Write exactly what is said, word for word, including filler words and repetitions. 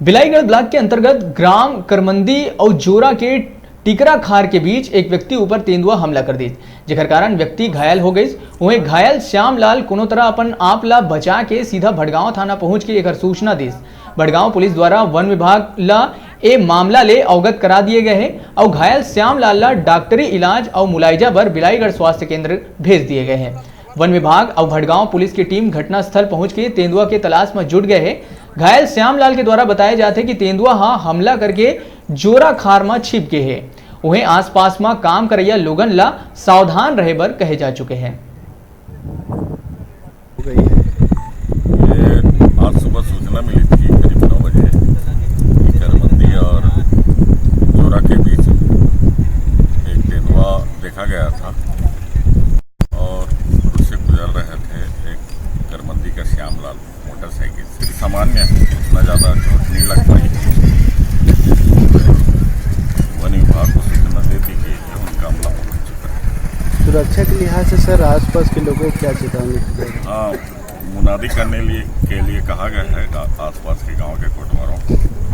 Bilaigarh block के अंतर्गत ग्राम करमंदी अउ जोरा के टिकरा खार के बीच एक व्यक्ति ऊपर तेंदुआ हमला कर दिस, जेकर कारण व्यक्ति घायल हो गइस। उहें घायल श्यामलाल कोनो तरह अपन आप ला बचा के सीधा भटगांव थाना पहुंच के एकर सूचना दिस। भटगांव पुलिस द्वारा वन विभाग ला ए मामला ले अवगत करा दिए गए हे अउ घायल श्यामलाल ला डॉक्टरी इलाज अउ मुलाइजा बर बिलाईगढ़ स्वास्थ्य केंद्र भेज दिए गए हे। वन विभाग अउ भटगांव पुलिस की टीम घटनास्थल पहुंच के तेंदुआ के तलाश में जुट गए हे। घायल श्यामलाल के द्वारा बताए जाथे कि तेंदुआ ह हमला करके जोरा खार म छिप गे हे। उहें आसपास म काम करइया लोगन ला सावधान रहे बर कहे जा चुके हे। ये आज सुबह सूचना मिली थी करीब नौ बजे कि करमंदी और जोरा के बीच एक तेंदुआ देखा गया था और उससे गुजर रहे थे एक करमंदी का श्यामलाल मोटरसाइकिल से। सामान्य है, उतना ज़्यादा चोट नहीं लग पाई। वन विभाग को सूचना दे दी गई है, उनका अमला पहुँच चुका है। सुरक्षा के लिहाज से सर, आसपास के लोगों को क्या चेतावनी दी जाएगी? हाँ, मुनादी करने लिए के लिए कहा गया है गा- आसपास के गांव के कोटवारों को।